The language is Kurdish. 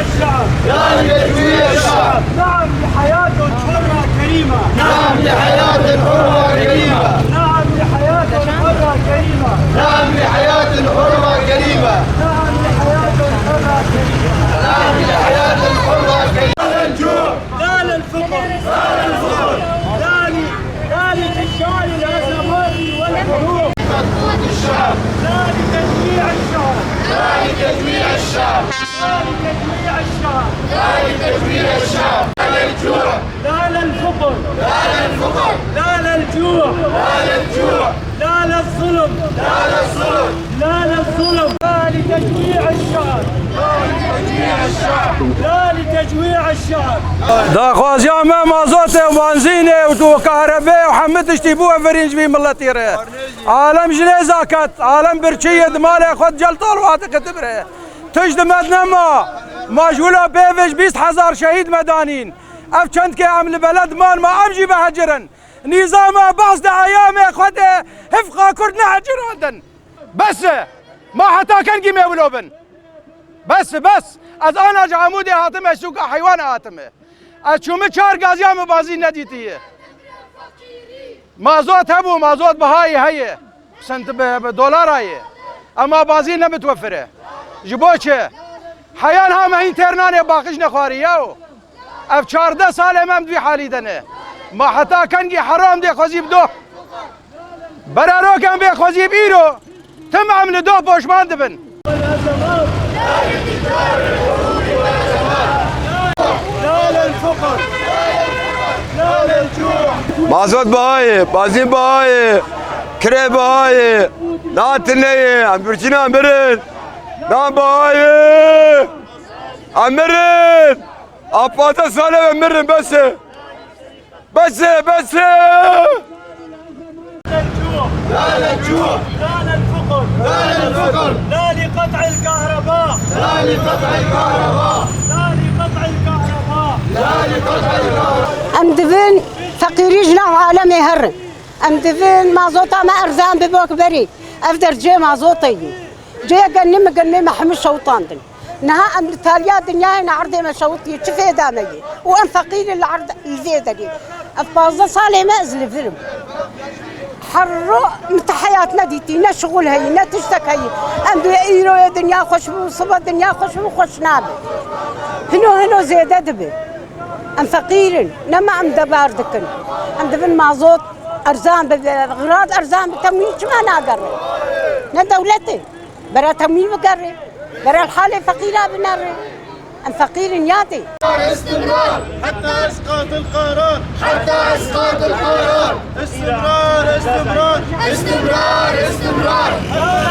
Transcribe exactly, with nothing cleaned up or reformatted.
الشعب. لا لتجويع الشعب. نعم لحياة حرة كريمة. نعم لحياة حرة كريمة. نعم لحياة حرة كريمة. نعم لحياة حرة كريمة. نعم لحياة حرة كريمة. نعم لحياة حرة كريمة. لا للجوع. لا للفقر. لا للفقر. لا ل-، لا لتكرار الأزمات والحروب. مجهود الشعب. لا لتجويع الشعب. لا لتجويع الشعب. لا لتجويع الشعب. لا لتجويع الشعب. لا للجوع. لا للفقر. لا للفقر. لا للجوع. لا للجوع. لا للظلم. لا للظلم. لا للظلم. لا لتجويع الشعب. لا لتجويع الشعب. لا لتجويع الشعب. Daxwaziya me mazotê û benzînê û tu kahrebê û hemû tiştî bû ev verîn ji vî miletî re. Alem ji nêza ket, alem birçî ye, di malê xwe di cel tal wa dikitibire. Tişt di me de nema. Ma ji wilo pê ve ji bîst hezar şehîd me danîn. Ev çendkê em li beled man ma, em jî vehecirin. Nîzama Baas di eyamê xwe de hifqa Kurd nehecirandin. Bes e! Ma heta kengî me wilo bin? Bes e, bes! Ez ana ji Amûdê hatime, sûka heywana hatime. Ez çûme çar gaziya min bazî nedîtiye. Mazot hebû, mazot bihayê heye. Sent bi, bi dolara ye. Ema bazî ne mitwefir e. Ji bo çi? Heya niha me hîn têr nanê baqij nexwarî yaw. Ev çardeh sal e em di vî halî de ne. Ma heta kengî heram dê xwezî bi doh. Berarok em bê xwezî bi îro. Tim em li doh poşman dibin. لا للفقر. لا للجوع. Mazot bihayê, bazîn bihayê, kirê bihayê, na tune ye, em birçîna mirin. Na bihayê, em mirin. A pazdeh sal e em mirin, bes e. Bes e, bes e. لا للجوع. لا للجوع. لا للفقر. لا للفقر. لا لقطع الكهرباء. لا لقطع الكهرباء. لا لقطع الكهرباء. لا لقطع الكهرباء. Em divin feqîrî ji nav alemê herin. Em divin mazota me erzan bibe wek berî. Ev der cê mazotê ye. Cê genimê, genimê me hemû şewitandin. Niha em li taliya dinyayê ne erdê me şewitiye, çi fêda me ye? Û em feqîr in li erd, li vê derê. Ev pazdeh salê me ez li vir im. Her ro min ti heyat nedîtî, ne şixul heyî, ne tiştek heyî. Em dê îroyê dinya xweş bû, sibe dinya xweş bû, xweş nabe. Hino hino zêde dibe. Em feqîr in, nema em debar dikin. Em divin mazot erzan bibe, xirat erzan bi temwîn çima nagere? Ne dewletê. Bera temwîl bigerê. Bera li halê feqîra binerê. Em feqîr in yadê. استمرار. حتى إسقاط القرار. حتى إسقاط القرار. استمرار، استمرار. استمرار، استمرار. حتى